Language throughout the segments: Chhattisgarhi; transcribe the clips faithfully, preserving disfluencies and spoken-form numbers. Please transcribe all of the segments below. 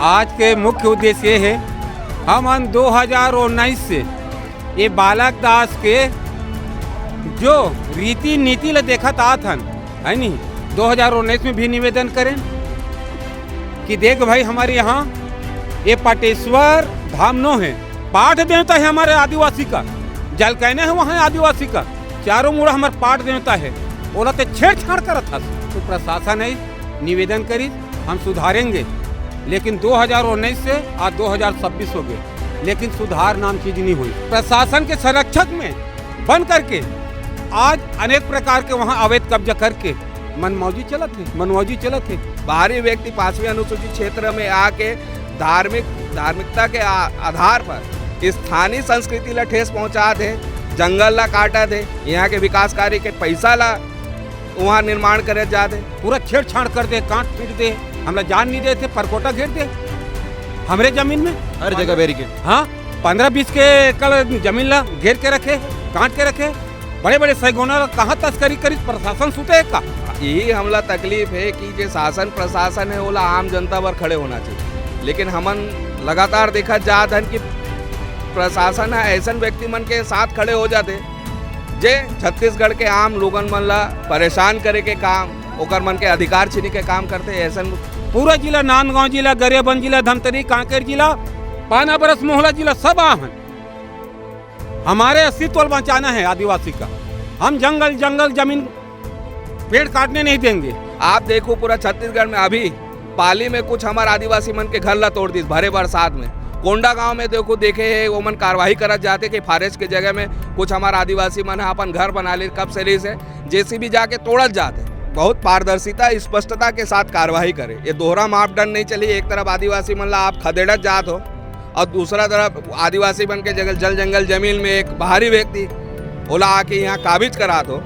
आज के मुख्य उद्देश्य ये हे, हमन दो हज़ार उन्नीस से ये बालक दास के जो रीति नीति ल देखत आत हन, है नहीं, दो हज़ार उन्नीस में भी निवेदन करें कि देख भाई, हमारे यहाँ ये पाटेश्वर धाम नो हे, पाठ देवता हे हमारे आदिवासी का, जल कहने हे वहाँ आदिवासी का, चारों मुड़ा हमारे पाठ देवता हे, ओला ते छेड़छाड़ करत हस। तो प्रशासन हे निवेदन करिस, हम सुधारेंगे, लेकिन दो हज़ार उन्नीस से आज दो हज़ार छब्बीस हो गए, लेकिन सुधार नाम चीज नहीं हुई। प्रशासन के संरक्षक में बन करके आज अनेक प्रकार के वहाँ अवैध कब्जा करके मनमौजी चलत हे, मनमौजी चलत हे। बाहरी व्यक्ति पांचवी अनुसूची क्षेत्र में आके धार्मिक, धार्मिकता के आ-, आधार पर स्थानीय संस्कृति ला ठेस पहुंचात हे, जंगल ला काटत हे, यहाँ के विकास कार्य के पैसा ला वहाँ निर्माण करे जात हे। पूरा छेड़छाड़ कर दे, काट पीट दे, हमला जान नहीं देते, परकोटा घेर दे हमरे जमीन में। हर जगह बैरिकेड। हाँ, पन्द्रह बीस के एकड़ जमीन ला घेर के रखे, काट के रखे। बड़े बड़े सैगोना ला कहाँ तस्करी करिस, प्रशासन सुते हे का? यही हमला तकलीफ हे कि जे शासन प्रशासन हे, ओला आम जनता बर खड़े होना चाहिए, लेकिन हमन लगातार देखत जात हन कि प्रशासन ह ऐसन व्यक्ति मन के साथ खड़े हो जाथे, जे छत्तीसगढ़ के आम लोगन मन ला परेशान करे के काम, ओकर मन के अधिकार छीने के काम करथे। ऐसन पूरा जिला, नांदगांव जिला, गरियाबंद जिला, धमतरी, कांकेर जिला, पानाबरस मोहला जिला, सब आहन। हमारे अस्तित्व बचाना है आदिवासी का। हम जंगल, जंगल, जमीन, पेड़ काटने नहीं देंगे। आप देखो, पूरा छत्तीसगढ़ में अभी पाली में कुछ हमार आदिवासी मन के घर ला तोड़ दिस भरे बरसात में। कोंडागांव में देखो, देखे हे, ओमन कार्रवाई करत जाथे कि फॉरेस्ट के जगह में कुछ हमार आदिवासी मन ह अपन घर बना ले, कब से रहिस हे, जेसीबी जाके तोड़त जाथे। बहुत पारदर्शिता, स्पष्टता के साथ कार्रवाई करे। ये दोहरा मापदंड नहीं चली। एक तरफ आदिवासी मन ला आप खदेड़त जात हो और दूसरा तरफ आदिवासी मन के जगह जल जंगल जमीन में एक बाहरी व्यक्ति ओला आके यहाँ काबिज करात हो।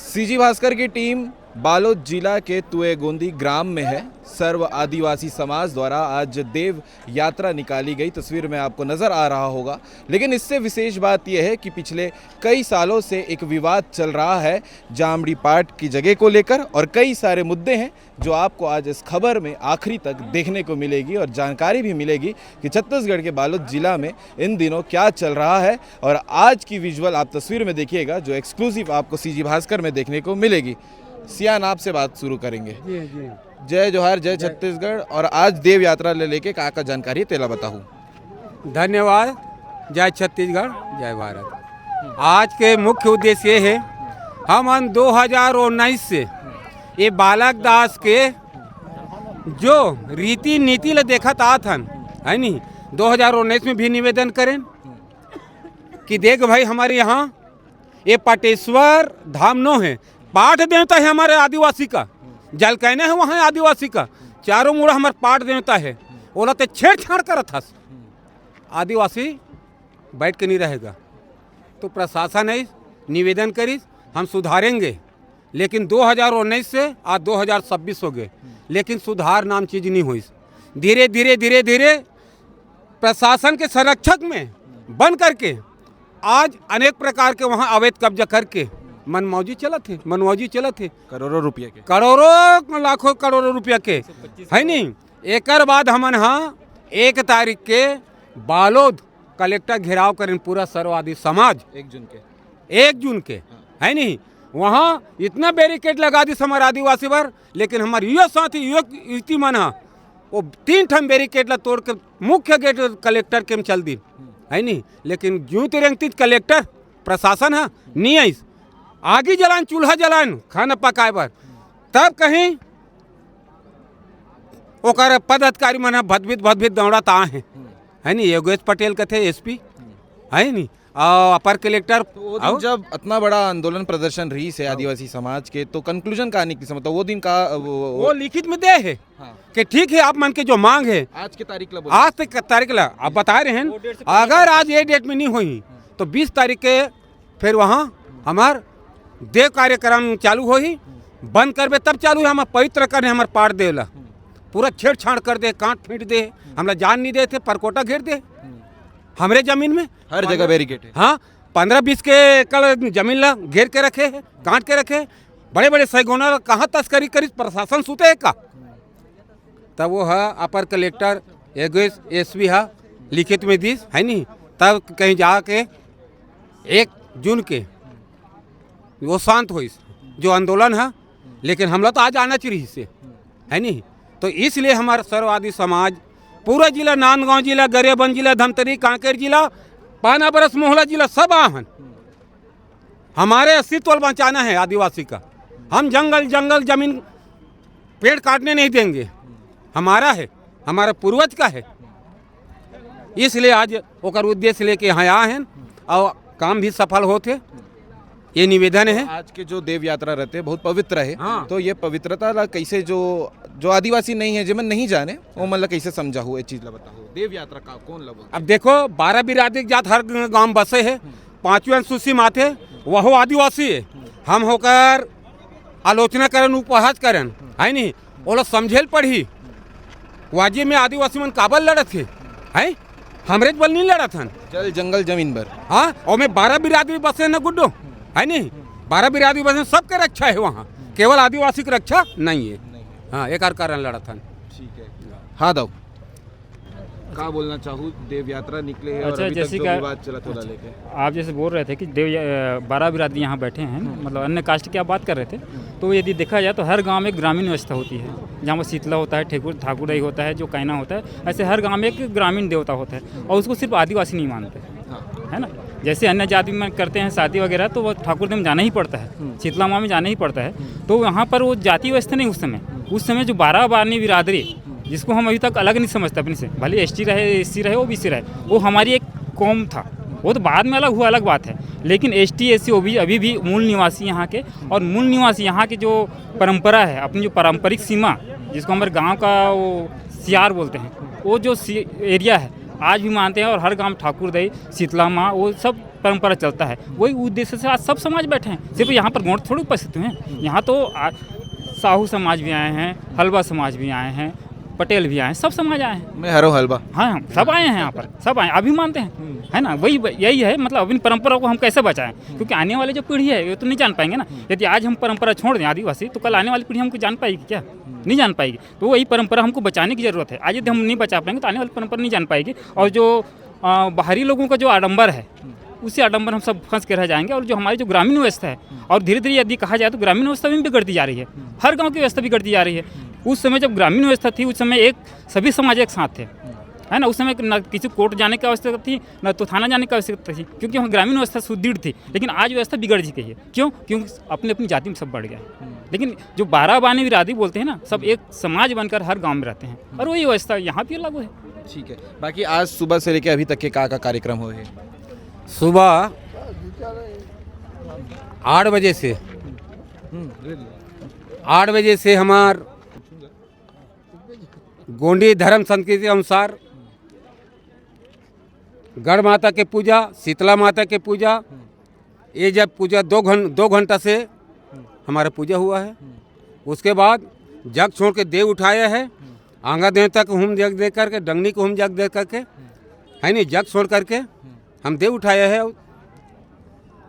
सीजी भास्कर की टीम बालोद जिला के तुएगोंदी ग्राम में है। सर्व आदिवासी समाज द्वारा आज देव यात्रा निकाली गई, तस्वीर में आपको नजर आ रहा होगा। लेकिन इससे विशेष बात यह है कि पिछले कई सालों से एक विवाद चल रहा है जामड़ी पाट की जगह को लेकर, और कई सारे मुद्दे हैं जो आपको आज इस खबर में आखिरी तक देखने को मिलेगी और जानकारी भी मिलेगी कि छत्तीसगढ़ के बालोद जिला में इन दिनों क्या चल रहा है। और आज की विजुअल आप तस्वीर में देखिएगा, जो एक्सक्लूसिव आपको सीजी भास्कर में देखने को मिलेगी। सियान, आपसे बात शुरू करेंगे। जी, जी। जय जोहार, जय जय। छत्तीसगढ़। और आज देव यात्रा ले लेके का का जानकारी तेला बताहू। धन्यवाद। जय छत्तीसगढ़, जय भारत। आज के मुख्य उद्देश्य ये है, हमन दो हज़ार उन्नीस से ये बालक दास के जो रीति नीति ल देखत आत हन, है नहीं, दो हज़ार उन्नीस में भी निवेदन करें कि देख भाई, हमारे यहाँ ये पाटेश्वर धाम नो है, पाठ देवता है हमारे आदिवासी का, जल कहने है वहाँ आदिवासी का, चारों मुड़ा हमारे पाठ देवता है, ओला ते छेड़छाड़ करत हस। आदिवासी बैठ के नहीं रहेगा। तो प्रशासन है, निवेदन करिस, हम सुधारेंगे, लेकिन दो हज़ार उन्नीस से आज दो हज़ार छब्बीस हो गए, लेकिन सुधार नाम चीज नहीं होइस। धीरे धीरे धीरे धीरे प्रशासन के संरक्षक में बन करके आज अनेक प्रकार के वहाँ अवैध कब्जा करके मनमौजी चलत है, मनमौजी चलत है। करोड़ों रुपया के। करोड़ों, लाखों करोड़ों रुपया के, है नहीं। एकर बाद हमन हा एक तारीख के बालोद कलेक्टर घेराव करें, पूरा सर्व आदि समाज एक जून के। एक जून के, है नहीं, वहाँ इतना बैरिकेड लगा दिस हमारे आदिवासी बर, लेकिन हमारे युवा साथी, युवा युवती मन हा वो तीन ठन बैरिकेड ला तोड़ के मुख्य गेट कलेक्टर के में चल दिन, है नहीं। लेकिन जूं ते रेंगतीस कलेक्टर प्रशासन हा नहीं आइस, आगी जलान, चूल्हा जलान, खाना पकाए बर, तब कहीं ओकर पदाधिकारी मन ह भदभित भदभित दौड़त आए हैं, है नी। योगेश पटेल कथे एसपी, है नी, और अपर कलेक्टर। तो वो दिन अउ जब इतना बड़ा आंदोलन प्रदर्शन रहिस हे आदिवासी समाज के, तो कंक्लूजन का निकलिस, मतलब वो दिन का, वो, वो वो लिखित में दे हे हाँ। कि ठीक है, आप मन के जो मांग है, आज के तारीख ला बोलो। आज तक तारीख ला आप बता रहे हैं, वो डेट से पहले अगर आज ये डेट में नहीं हुई तो बीस तारीख के फिर वहाँ हमार देव कार्यक्रम चालू होही, बंद करबे तब चालू है। हमार पवित्र करने हमार पाट देव ला पूरा छेड़छाड़ कर दे, काट पीट दे, हमला जान नहीं देते, परकोटा घेर दे हमरे जमीन में। हर जगह बैरिकेड है। हाँ, पन्द्रह बीस के एकड़ जमीन ला घेर के रखे है, काट के रखे। बड़े बड़े सैगोना ला कहाँ तस्करी करिस, प्रशासन सुते है का? तब वो है अपर कलेक्टर एगो एसपी हा लिखित में दिस, है नहीं? तब कहीं जाके एक जून के वो शांत होइस, जो आंदोलन है, लेकिन हमला तो आज आना चाहिए से, है नहीं? तो इसलिए हमारा सर्वादी समाज, पूरा जिला, नांदगांव जिला, गरियाबंद जिला, धमतरी, कांकेर जिला, पाना बरस मोहला जिला, सब आहन। हमारे अस्तित्व बचाना है आदिवासी का। हम जंगल, जंगल, जमीन, पेड़ काटने नहीं देंगे। हमारा है, हमारा पूर्वज का है, इसलिए आज ओकर उद्देश्य लेके यहाँ आए हैं और काम भी सफल होते, ये निवेदन है। आज के जो देव यात्रा रहते हैं, बहुत पवित्र है। हाँ। तो ये पवित्रता ला कैसे, जो जो आदिवासी नहीं है, जेमन नहीं जाने, वो मन ला कैसे समझाहू, ये चीज ला बताहू, देव यात्रा का कौन ला बोलते? अब देखो, बारह बिरादरी के जात हर गांव बसे है, पांचवें अनुसूची माथे, वहो आदिवासी है। हम होकर आलोचना करन, उपहास करन, है नहीं? ओला समझे ल पड़ही। वाजिब में आदिवासी मन काबर लड़त हे, हैं? हमरेच बल नहीं लड़त हन। जल, जंगल, जमीन बर। हाँ, ओमे बारह बिरादरी बसे न गुड्डो, है नहीं? बारह बिरादरी बसे, सबके रक्षा है वहाँ, केवल आदिवासी की रक्षा नहीं है। हाँ, एकर कारण लड़त हन। ठीक है। हाँ दाऊ, का बोलना चाहू, देव यात्रा निकले है और अच्छा, अभी तक जैसे जो कि विवाद चलत, ओला अच्छा, लेके। आप जैसे बोल रहे थे कि देव, अ, बारह बिरादरी यहाँ बैठे हैं, हम्म। मतलब अन्य कास्ट की आप बात कर रहे थे, हम्म। तो यदि देखा जाए तो हर गांव में ग्रामीण व्यवस्था होती है, जहाँ पर शीतला होता है, ठेकुर, ठाकुर दाई होता है, जो कैना होता है, ऐसे हर गांव में एक ग्रामीण देवता होता है, हम्म। और उसको सिर्फ आदिवासी नहीं मानते, हाँ। है ना? जैसे अन्य जाति में करते हैं शादी वगैरह, तो वो ठाकुर दाई में जाना ही पड़ता है, हम्म। शीतला माँ में जाना ही पड़ता है। हम्म। तो वहाँ पर वो जाति व्यवस्था नहीं उस समय, हम्म। उस समय जो बारह बानी बिरादरी, हम्म। जिसको हम अभी तक अलग नहीं समझते अपने से, भले एसटी रहे, एससी रहे, ओबीसी रहे, वो हमारी एक कौम था। वो तो बाद में अलग हुआ, अलग बात है, लेकिन एसटी, एससी, ओबीसी अभी भी मूल निवासी यहाँ के, और मूल निवासी यहाँ की जो परंपरा है, अपनी जो पारंपरिक सीमा, जिसको हमारे गांव का वो सियार बोलते हैं, वो जो सी-, एरिया है, आज भी मानते हैं। और हर गांव ठाकुर दाई, शीतला माँ, वो सब परंपरा चलता है। वही उद्देश्य से आज सब समाज बैठे हैं, सिर्फ यहाँ पर गोंड थोड़ी उपस्थित हुए हैं। यहाँ तो आ, साहू समाज भी आए हैं, हलवा समाज भी आए हैं, पटेल भी आए हैं, सब समाज आए हैं। मैं हरो हलवा। हाँ, हम सब आए हैं यहाँ पर, सब आए, अभी मानते हैं, हम्म। है ना? वही, यही है, मतलब, अपनी परंपरा को हम कैसे बचाएं, हम्म। क्योंकि आने वाली जो पीढ़ी है, वो तो नहीं जान पाएंगे ना। हम्म। यदि आज हम परंपरा छोड़ दें आदिवासी, तो कल आने वाली पीढ़ी हमको जान पाएगी क्या? हम्म। नहीं जान पाएगी। तो वही परंपरा हमको बचाने की ज़रूरत है। आज यदि हम नहीं बचा पाएंगे, तो आने वाली परंपरा नहीं जान पाएगी। और जो, अ, बाहरी लोगों का जो आडंबर है, हम्म। उसी आडंबर हम सब फंस के रह जाएंगे। और जो हमारी जो ग्रामीण व्यवस्था है, हम्म। और धीरे-धीरे यदि कहा जाए, तो ग्रामीण व्यवस्था भी बिगड़ती जा रही है। हम्म। हर गांव की व्यवस्था बिगड़ती जा रही है। हम्म। उस समय जब ग्रामीण व्यवस्था थी, उस समय एक, सभी समाज एक साथ थे, हम्म। है ना? उस समय न किसी कोर्ट जाने की आवश्यकता थी, न तो थाना जाने की आवश्यकता थी, क्योंकि वहाँ ग्रामीण व्यवस्था सुदृढ़ थी। लेकिन आज व्यवस्था बिगड़ चुकी है। क्यों? क्योंकि अपनी अपनी जाति में सब बढ़ गया है। हम्म। लेकिन जो बारह बानी बिरादरी बोलते हैं ना, सब हम्म। एक समाज बनकर हर गांव में रहते हैं। हम्म। और वही व्यवस्था यहाँ भी लागू है। ठीक है, बाकी आज सुबह से लेके अभी तक के का का कार्यक्रम हुए हैं? सुबह आठ बजे से, हम्म, ले लो। आठ बजे से हमार गोंडी धर्म संस्कृति अनुसार गढ़ माता के पूजा, शीतला माता के पूजा, ये जब पूजा दो घं-, दो घंटा से हमारा पूजा हुआ है। उसके बाद जग छोड़ के देव उठाया है, आंगा देवता को होम जग दे करके, डंगनी को होम जग दे करके, है नहीं, जग छोड़ करके हम देव उठाया है।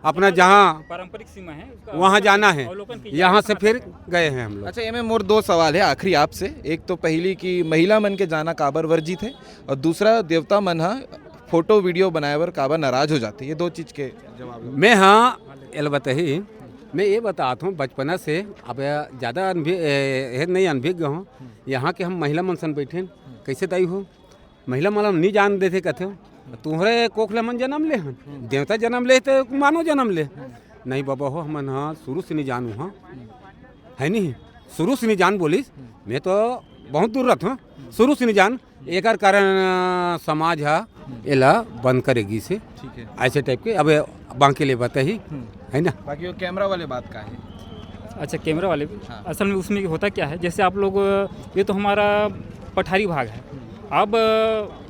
अपना जहाँ पारंपरिक सीमा है, उसका वहाँ जाना है, अवलोकन कीजिए। यहाँ से फिर गए हैं हम लोग। अच्छा, ये में मोर दो सवाल है आखिरी आपसे। एक तो पहली कि महिला मन के जाना काबर वर्जित है, और दूसरा देवता मन हा फोटो वीडियो बनाए बर काबर नाराज हो जाते, ये दो चीज के जवाब दो। मैं हाँ, एल बताही, मैं ये बतात हूँ, बचपना से अब ज़्यादा अनभि-, ए, ए, नहीं अनभिज्ञ हूँ। यहाँ के हम महिला मन सन बैठे, कैसे दाई हो? महिला मन ला नहीं जान देथे कथे, तुहरे कोख ले हमन जन्म ले हन, देवता जन्म ले तो मानव जन्म ले। नहीं बाबा हो, हमन हाँ शुरू से नहीं जानू हाँ, है नहीं, शुरू से नहीं जान बोलिस। मैं तो बहुत दूर रहत हूँ, शुरू से नहीं जान, एकर कारण, अ, समाज हा एला बंद करे गिस हे। ठीक है। ऐसे टाइप के अब बाकी ले बताही, हम्म। है ना? बाकी वो कैमरा वाले बात का है? अच्छा, कैमरा वाले भी? हाँ। असल में उसमें होता क्या है, जैसे आप लोग, ये तो हमारा पठारी भाग है। अब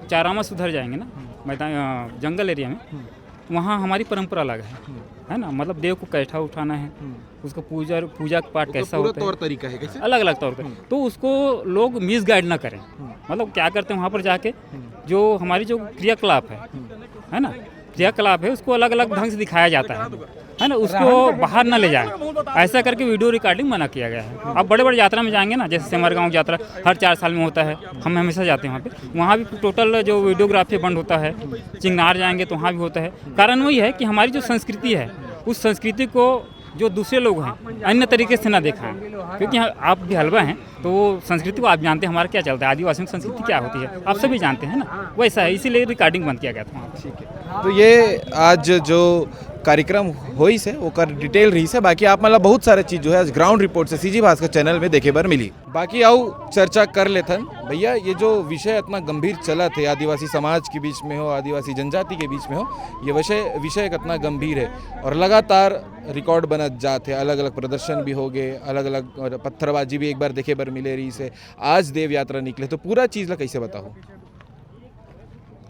चारामा सुधर जाएंगे ना, हम्म। मैदान, अ, जंगल एरिया में, हम्म। वहाँ हमारी परंपरा अलग है, हम्म। है ना? मतलब देव को कैठा उठाना है, हम्म। उसको पूजा, पूजा पाठ वो तो कैसा पूरा होता है, तौर तरीका है कैसे? अलग-अलग तौर पे। हम्म। तो उसको लोग मिसगाइड ना करें। हम्म। मतलब क्या करते हैं वहाँ पर जाके, हम्म। जो हमारी जो क्रियाकलाप है, हम्म। है ना? क्रियाकलाप है, उसको अलग-अलग ढंग से दिखाया जाता है। है ना, उसको बाहर ना ले जाए, ऐसा करके वीडियो रिकॉर्डिंग मना किया गया है। अब बड़े बड़े यात्रा में जाएंगे ना, जैसे सेमरगांव यात्रा हर चार साल में होता है, हम हमेशा जाते हैं वहाँ पे। वहाँ भी टोटल जो वीडियोग्राफी बंद होता है, चिंगनार जाएंगे तो वहाँ भी होता है। कारण वही है कि हमारी जो संस्कृति है, उस संस्कृति को जो दूसरे लोग हैं, अन्य तरीके से ना देखें, क्योंकि आप भी हलवा हैं, तो वो संस्कृति को आप जानते हैं, हमारा क्या चलता है, आदिवासी में संस्कृति क्या होती है, आप सभी जानते हैं ना। वैसा है, इसीलिए रिकॉर्डिंग बंद किया गया था वहाँ पर। तो ये आज जो कार्यक्रम होइस हे, ओकर डिटेल रहिस हे। बाकी आप मन ला बहुत सारे चीज जो है आज ग्राउंड रिपोर्ट से सीजी भास्कर चैनल में देखे बर मिली। बाकी आउ चर्चा कर लेथन भैया, ये जो विषय इतना गंभीर चलत हे आदिवासी समाज के बीच में हो, आदिवासी जनजाति के बीच में हो, ये विषय विषय कितना गंभीर है और लगातार रिकॉर्ड बनत जात हे। अलग अलग प्रदर्शन भी हो गए, अलग अलग पत्थरबाजी भी एक बार देखे बर मिले रहिस हे। आज देव यात्रा निकले, तो पूरा चीज ला कैसे बताओ?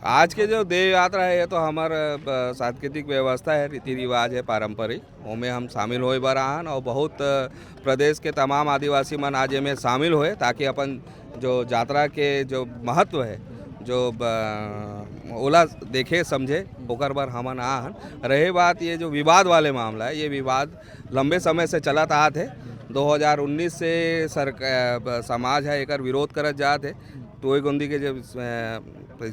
आज के जो देव यात्रा है, ये तो हमार अ, सांस्कृतिक व्यवस्था है, रीति रिवाज है, पारंपरिक, ओमे हम शामिल होए बर आन और बहुत अ, प्रदेश के तमाम आदिवासी मन आज एमे शामिल होए, ताकि अपन जो यात्रा के जो महत्व है, जो ब- ओला देखे समझे, ओकर बर हमन आन। रहे बात ये जो विवाद वाले मामला है, ये विवाद लंबे समय से चलत आत है। दो हज़ार उन्नीस से सर अ, ब- समाज है एकर विरोध करत जात है। टोय गोंदी के जब अ,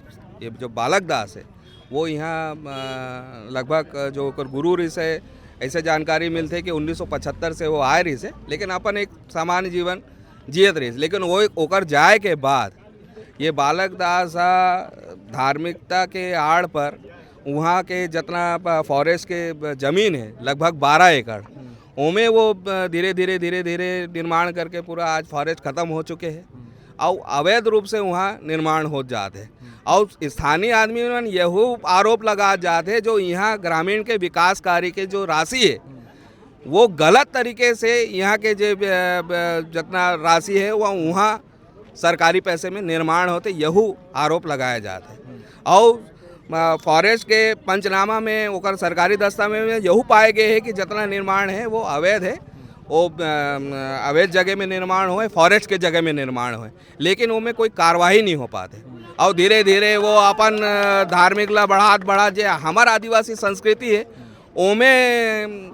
ये जो बालक दास है, वो यहाँ अ, लगभग जो ओकर गुरु रहिस है, ऐसे जानकारी मिलथे कि उन्नीस सौ पचहत्तर से वो आए रहिस है, लेकिन अपन एक सामान्य जीवन जियत रहिस। लेकिन वो ओकर जाए के बाद ये बालक दास हा धार्मिकता के आड़ पर वहाँ के जितना प- फॉरेस्ट के ब- जमीन है, लगभग बारह एकड़, ओमे वो ब- धीरे धीरे धीरे धीरे निर्माण करके पूरा आज फॉरेस्ट खत्म हो चुके हैं। और अवैध रूप से वहाँ निर्माण हो जात है। और स्थानीय आदमी मन यहू आरोप लगा जात है, जो यहाँ ग्रामीण के विकास कार्य के जो राशि है, वो गलत तरीके से यहाँ के जे ब- ब- जितना राशि है, वह वहाँ सरकारी पैसे में निर्माण होते, यहू आरोप लगाया जात है। और अ, फॉरेस्ट के पंचनामा में ओकर सरकारी दस्तावेज में यहू पाए गए है कि जितना निर्माण है, वो अवैध है। वो अ, अवैध जगह में निर्माण होए, फॉरेस्ट के जगह में निर्माण होए, लेकिन ओमे कोई कार्रवाई नहीं हो पाते। और धीरे धीरे वो अपन अ, धार्मिक ला बढ़ात बढ़ात, जे हमार आदिवासी संस्कृति है, ओमे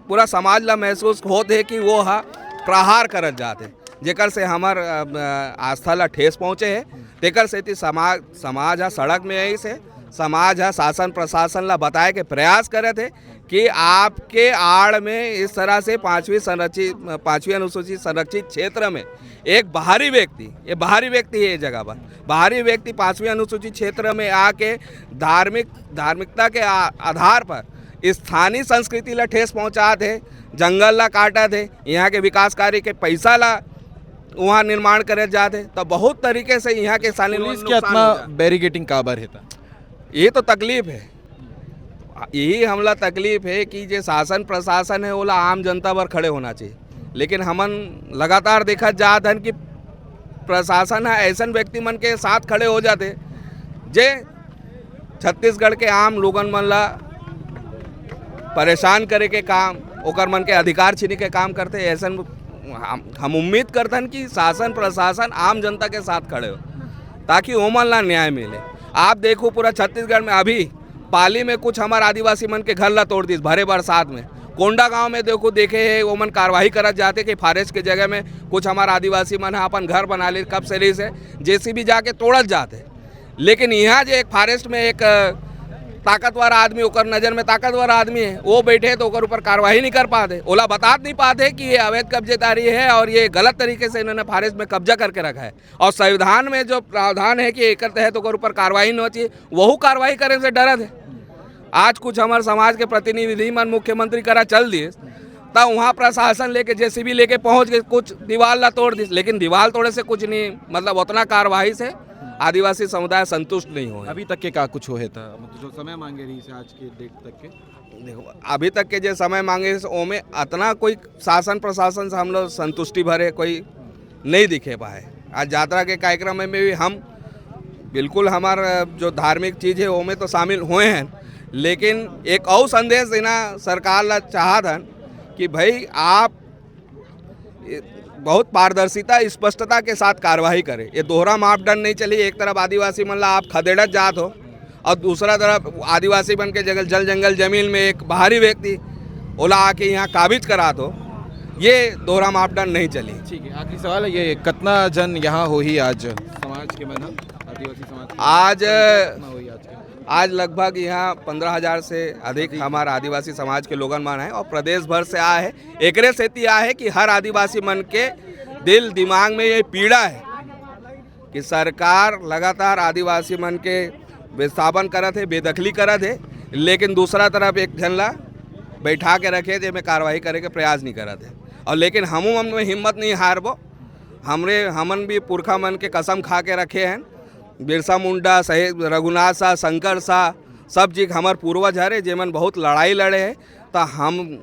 पूरा समाज ला महसूस होत है कि वो हा प्रहार करत जात है, जेकर से हमार अ, अ, आस्था ला ठेस पहुँचे है। तेकर सेती समाज समाज हा सड़क में आइस है। समाज हा शासन प्रशासन ला बताए के प्रयास करत है कि आपके आड़ में इस तरह से पाँचवीं संरक्षित, पाँचवीं अनुसूचित संरक्षित क्षेत्र में एक बाहरी व्यक्ति, ये बाहरी व्यक्ति है ये जगह पर, बाहरी व्यक्ति पाँचवीं अनुसूचित क्षेत्र में आके धार्मिक धार्मिकता के आ- आधार पर स्थानीय संस्कृति ला ठेस पहुँचात है, जंगल ला काटत है, यहाँ के विकास कार्य के पैसा ला वहाँ निर्माण करे जात है। तो बहुत तरीके से यहाँ के स्थानीय लोगन पुलिस के नुकसान इतना हो जात है। बैरिकेडिंग काबर हे ता? ये तो तकलीफ है, यही हमला तकलीफ है कि जे शासन प्रशासन है, ओला आम जनता बर खड़े होना चाहिए। लेकिन हमन लगातार देखत जात हन कि प्रशासन है ऐसन व्यक्ति मन के साथ खड़े हो जाते, जे छत्तीसगढ़ के आम लोगन मन ला परेशान करे के काम, ओकर मन के अधिकार छीने के काम करते। ऐसन हम, हम उम्मीद करतन कि शासन प्रशासन आम जनता के साथ खड़े हो, ताकि ओमन ला न्याय मिले। आप देखो, पूरा छत्तीसगढ़ में अभी पाली में कुछ हमार आदिवासी मन के घर ला तोड़ दिस भरे बरसात में। कोंडागांव में देखो, देखे है, ओमन कार्रवाई करत जाते कि फॉरेस्ट के जगह में कुछ हमार आदिवासी मन है अपन घर बना ले, कब से रहिस है, जेसीबी जाके तोड़त जाते। लेकिन यहाँ जे एक फॉरेस्ट में एक अ, ताकतवर आदमी, ओकर नज़र में ताकतवर आदमी है, वो बैठे तो ओकर ऊपर कार्रवाई नहीं कर पाते, ओला बतात नहीं पाते कि ये अवैध कब्जेदारी है और ये गलत तरीके से इन्होंने फॉरेस्ट में कब्जा करके रखा है। और संविधान में जो प्रावधान है कि एकर तहत ओकर ऊपर कार्रवाई नहीं होना चाहिए, वहू कार्रवाई करे से डरत है। आज कुछ हमारे समाज के प्रतिनिधि मन मुख्यमंत्री करा चल दिए, तब वहाँ प्रशासन लेके जेसीबी लेके पहुँच गए, कुछ दीवार ला तोड़ दिस, लेकिन दीवार तोड़े से कुछ नहीं, मतलब उतना कार्रवाई से आदिवासी समुदाय संतुष्ट नहीं हो। अभी तक के का कुछ होहे था, मतलब जो समय मांगे रहिस हे आज के डेट तक के? देखो, अभी तक के जो समय मांगे से ओमे इतना कोई शासन प्रशासन से हम लोग संतुष्टि भरे कोई नहीं दिखे पाए। आज यात्रा के कार्यक्रम में भी हम बिल्कुल हमार जो धार्मिक चीज़ है ओमे तो शामिल हुए हैं, लेकिन एक और संदेश देना सरकार ला चाहत हन कि भाई आप बहुत पारदर्शिता स्पष्टता के साथ कार्रवाई करें। ये दोहरा मापदंड नहीं चली। एक तरफ आदिवासी मन ला आप खदेड़त जात हो और दूसरा तरफ आदिवासी मन के जंगल जल जंगल जमीन में एक बाहरी व्यक्ति ओला आके यहाँ काबिज करा दो, ये दोहरा मापदंड नहीं चली। ठीक है, आखिरी सवाल है ये, कितना जन यहाँ होही आज समाज के मन ह, आदिवासी समाज के आज- कितना होही आज के? आज लगभग यहाँ पंद्रह हजार से अधिक हमार आदिवासी समाज के लोगन मन है और प्रदेश भर से आए है। एकरे सेती आए है कि हर आदिवासी मन के दिल दिमाग में ये पीड़ा है कि सरकार लगातार आदिवासी मन के विस्थापन करत है, बेदखली करत है, लेकिन दूसरा तरफ एक झन ला बैठा के रखे, जेमे कार्रवाई करे के प्रयास नहीं करत है। और लेकिन हमू मन में हिम्मत नहीं हारबो। हमरे हमन भी पुरखा मन के कसम खा के रखे हैं, बिरसा मुंडा, शहीद रघुनाथ शाह, शंकर शाह, सब जी हमार पूर्वज हरे, जेमन बहुत लड़ाई लड़े हैं। तो हम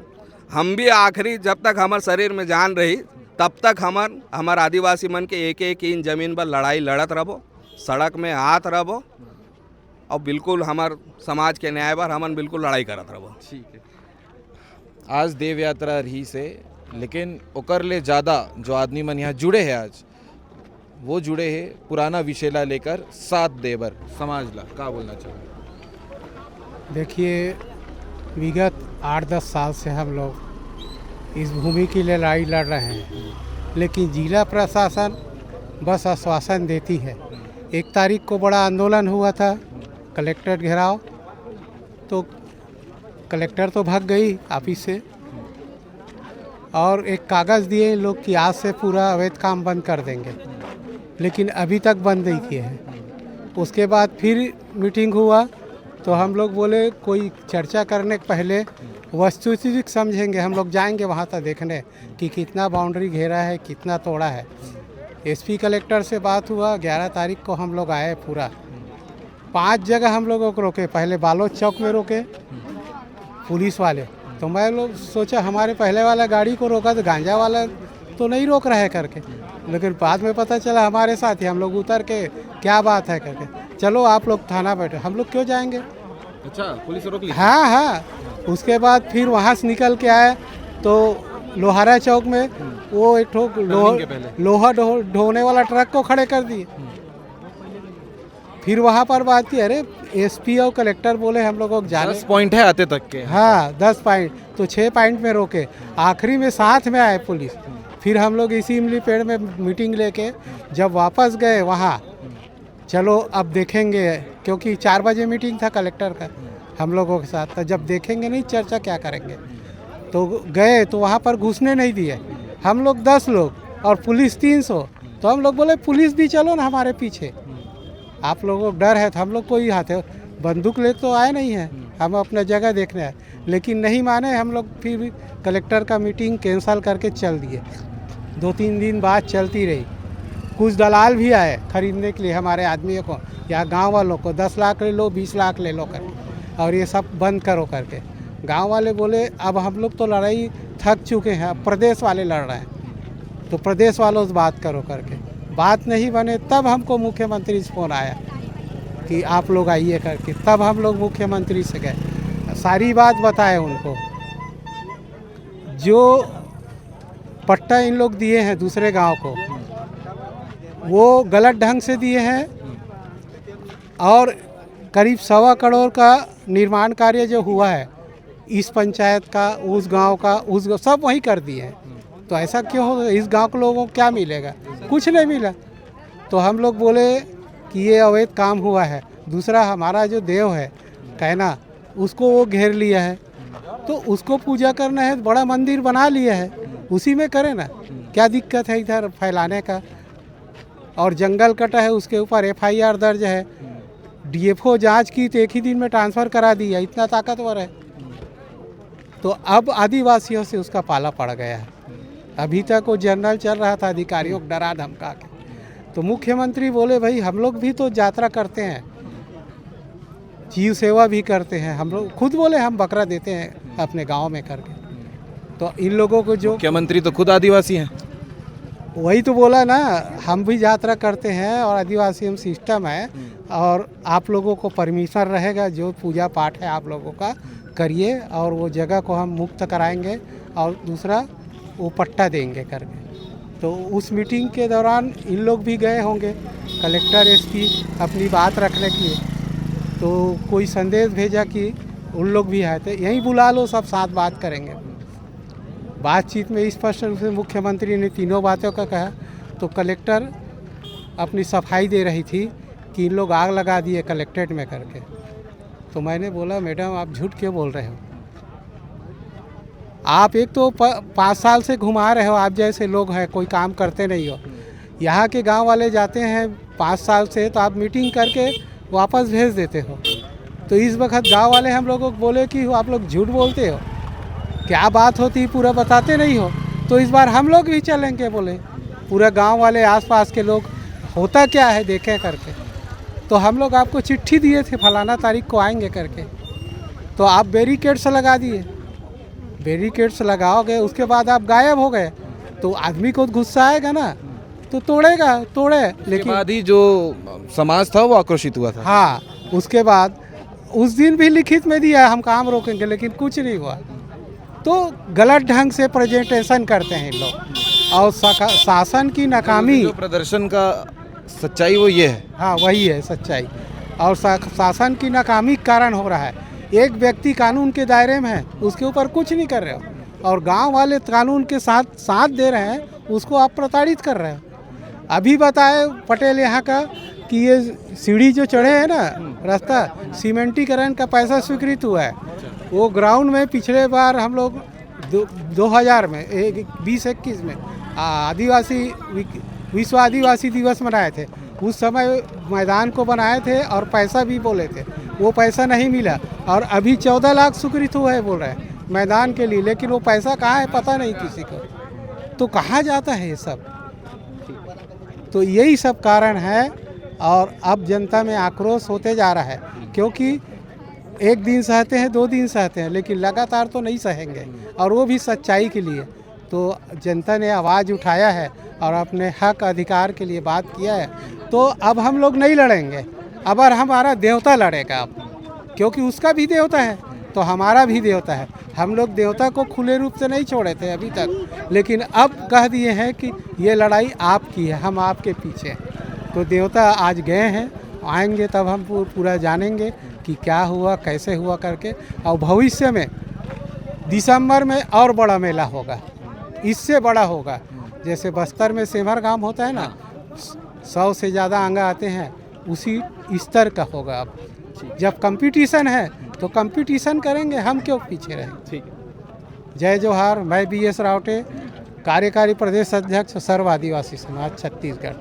हम भी आखिरी, जब तक हमार शरीर में जान रही, तब तक हमन हमार आदिवासी मन के एक एक इंच जमीन पर लड़ाई लड़त रहबो, सड़क में आत रहबो और बिल्कुल हमार समाज के न्याय बर हमन बिल्कुल लड़ाई करत रहबो। ठीक है, आज देव यात्रा रही से, लेकिन ओकर ले ज़्यादा जो आदमी मन यहाँ जुड़े हैं आज, वो जुड़े हैं पुराना विषय ला लेकर, साथ दे बर समाज ला का बोलना चाहोगे? देखिए, विगत आठ दस साल से हम लोग इस भूमि की लड़ाई लड़ रहे हैं, लेकिन जिला प्रशासन बस आश्वासन देती है। एक तारीख को बड़ा आंदोलन हुआ था, कलेक्ट्रेट घेराव, तो कलेक्टर तो भाग गई ऑफिस से, और एक कागज़ दिए लोग कि आज से पूरा अवैध काम बंद कर देंगे, लेकिन अभी तक बंद नहीं किए हैं। उसके बाद फिर मीटिंग हुआ, तो हम लोग बोले कोई चर्चा करने के पहले वस्तुस्थिति समझेंगे, हम लोग जाएंगे वहाँ तक देखने कि कितना बाउंड्री घेरा है, कितना तोड़ा है। एसपी कलेक्टर से बात हुआ, ग्यारह तारीख को हम लोग आए पूरा। पांच जगह हम लोगों को रोके, पहले बालोद चौक में रोके पुलिस वाले, तो मैं लोग सोचा हमारे पहले वाला गाड़ी को रोका तो गांजा वाला तो नहीं रोक रहा है करके, लेकिन बाद में पता चला हमारे साथ ही, हम लोग उतर के क्या बात है करके, चलो आप लोग थाना बैठो, हम लोग क्यों जाएंगे? अच्छा, पुलिस रोक ली? हाँ हाँ। उसके बाद फिर वहाँ से निकल के आए तो लोहारा चौक में वो एक ठो Turning के पहले। लोहा ढो, ढोने वाला ट्रक को खड़े कर दिए। फिर वहाँ पर बात की, अरे एसपी और कलेक्टर बोले हम लोगों को जाने। दस पॉइंट है आते तक के। हाँ, दस पॉइंट, तो छः पॉइंट में रोके, आखिरी में साथ में आए पुलिस। फिर हम लोग इसी इमली पेड़ में मीटिंग लेके जब वापस गए वहाँ, चलो अब देखेंगे, क्योंकि चार बजे मीटिंग था कलेक्टर का हम लोगों के साथ, तो जब देखेंगे नहीं चर्चा क्या करेंगे, तो गए तो वहाँ पर घुसने नहीं दिए। हम लोग दस लोग और पुलिस तीन सौ, तो हम लोग बोले पुलिस भी चलो ना हमारे पीछे, आप लोगों को डर है तो हम लोग कोई हाथ है, बंदूक ले तो आए नहीं है, हम अपना जगह देखने आए, लेकिन नहीं माने। हम लोग फिर भी कलेक्टर का मीटिंग कैंसिल करके चल दिए। दो तीन दिन बात चलती रही, कुछ दलाल भी आए खरीदने के लिए हमारे आदमियों को, या गांव वालों को, दस लाख ले लो, बीस लाख ले लो कर, और ये सब बंद करो करके। गांव वाले बोले अब हम लोग तो लड़ाई थक चुके हैं, अब प्रदेश वाले लड़ रहे हैं, तो प्रदेश वालों से बात करो करके। बात नहीं बने तब हमको मुख्यमंत्री से फ़ोन आया कि आप लोग आइए करके, तब हम लोग मुख्यमंत्री से गए, सारी बात बताए उनको। जो पट्टा इन लोग दिए हैं दूसरे गांव को, वो गलत ढंग से दिए हैं और करीब सवा करोड़ का निर्माण कार्य जो हुआ है इस पंचायत का, उस गांव का, उस गाँव, सब वहीं कर दिए हैं। तो ऐसा क्यों हो? इस गांव के लोगों को क्या मिलेगा? कुछ नहीं मिला। तो हम लोग बोले कि ये अवैध काम हुआ है। दूसरा, हमारा जो देव है कहना, उसको वो घेर लिया है, तो उसको पूजा करना है, बड़ा मंदिर बना लिया है, उसी में करें ना, क्या दिक्कत है इधर फैलाने का? और जंगल कटा है, उसके ऊपर एफआईआर दर्ज है। डीएफओ जांच की तो एक ही दिन में ट्रांसफ़र करा दिया, इतना ताकतवर है। तो अब आदिवासियों से उसका पाला पड़ गया है। अभी तक वो जनरल चल रहा था, अधिकारियों को डरा धमका के। तो मुख्यमंत्री बोले, भाई हम लोग भी तो यात्रा करते हैं, जीव सेवा भी करते हैं, हम लोग खुद बोले हम बकरा देते हैं अपने गांव में करके। तो इन लोगों को जो मुख्यमंत्री तो खुद आदिवासी हैं। वही तो बोला ना, हम भी यात्रा करते हैं और आदिवासी हम सिस्टम है, और आप लोगों को परमिशन रहेगा, जो पूजा पाठ है आप लोगों का करिए, और वो जगह को हम मुक्त कराएंगे, और दूसरा वो पट्टा देंगे करके। तो उस मीटिंग के दौरान इन लोग भी गए होंगे, कलेक्टर, एसपी, अपनी बात रखने के लिए, तो कोई संदेश भेजा कि उन लोग भी आए थे, यहीं बुला लो, सब साथ बात करेंगे। बातचीत में स्पष्ट रूप से मुख्यमंत्री ने तीनों बातों का कहा, तो कलेक्टर अपनी सफाई दे रही थी कि इन लोग आग लगा दिए कलेक्ट्रेट में करके। तो मैंने बोला, मैडम, आप झूठ क्यों बोल रहे हो? आप एक तो प-, पाँच साल से घुमा रहे हो, आप जैसे लोग हैं, कोई काम करते नहीं हो। यहाँ के गांव वाले जाते हैं पाँच साल से, तो आप मीटिंग करके वापस भेज देते हो। तो इस वक्त गांव वाले हम लोगों को बोले कि आप लोग झूठ बोलते हो, क्या बात होती है पूरा बताते नहीं हो। तो इस बार हम लोग भी चलेंगे बोले, पूरा गांव वाले, आसपास के लोग, होता क्या है देखें करके। तो हम लोग आपको चिट्ठी दिए थे, फलाना तारीख को आएंगे करके, तो आप बैरिकेड्स लगा दिए। बैरिकेड्स लगाओगे, उसके बाद आप गायब हो गए, तो आदमी को गुस्सा आएगा ना, तो तोड़ेगा, तोड़े। लेकिन बाद ही जो समाज था, वो आक्रोशित हुआ था। हाँ, उसके बाद उस दिन भी लिखित में दिया, हम काम रोकेंगे, लेकिन कुछ नहीं हुआ। तो गलत ढंग से प्रेजेंटेशन करते हैं लोग, और शासन की नाकामी। जो प्रदर्शन का सच्चाई, वो ये है। हाँ, वही है सच्चाई। और शासन की नाकामी के कारण हो रहा है। एक व्यक्ति कानून के दायरे में है, उसके ऊपर कुछ नहीं कर रहे हो, और गांव वाले कानून के साथ साथ दे रहे हैं, उसको आप प्रताड़ित कर रहे हो। अभी बताए पटेल यहाँ का कि ये सीढ़ी जो चढ़े हैं ना, रास्ता सीमेंटीकरण का पैसा स्वीकृत हुआ है। वो ग्राउंड में पिछले बार हम लोग दो, दो हज़ार में, एक, बीस इक्कीस में, आ, आदिवासी विक-, विश्व आदिवासी दिवस मनाए थे। उस समय मैदान को बनाए थे और पैसा भी बोले थे, वो पैसा नहीं मिला। और अभी चौदह लाख स्वीकृत हुआ है बोल रहे हैं मैदान के लिए, लेकिन वो पैसा कहाँ है पता नहीं किसी को। तो कहाँ जाता है ये सब? तो यही सब कारण है। और अब जनता में आक्रोश होते जा रहा है, क्योंकि एक दिन सहते हैं, दो दिन सहते हैं, लेकिन लगातार तो नहीं सहेंगे। और वो भी सच्चाई के लिए। तो जनता ने आवाज़ उठाया है और अपने हक अधिकार के लिए बात किया है। तो अब हम लोग नहीं लड़ेंगे, अब हमारा देवता लड़ेगा। अब क्योंकि उसका भी देवता है तो हमारा भी देवता है। हम लोग देवता को खुले रूप से नहीं छोड़े थे अभी तक, लेकिन अब कह दिए हैं कि ये लड़ाई आपकी है, हम आपके पीछे हैं। तो देवता आज गए हैं, आएंगे तब हम पू-, पूरा जानेंगे कि क्या हुआ, कैसे हुआ करके। और भविष्य में दिसंबर में और बड़ा मेला होगा, इससे बड़ा होगा। जैसे बस्तर में सेमर गांव होता है ना, सौ से ज़्यादा आंगा आते हैं, उसी स्तर का होगा। अब जब कंपटीशन है तो कंपटीशन करेंगे, हम क्यों पीछे रहेंगे? ठीक है। जय जोहार। मैं बी एस रावटे, कार्यकारी प्रदेश अध्यक्ष सर्व आदिवासी समाज छत्तीसगढ़।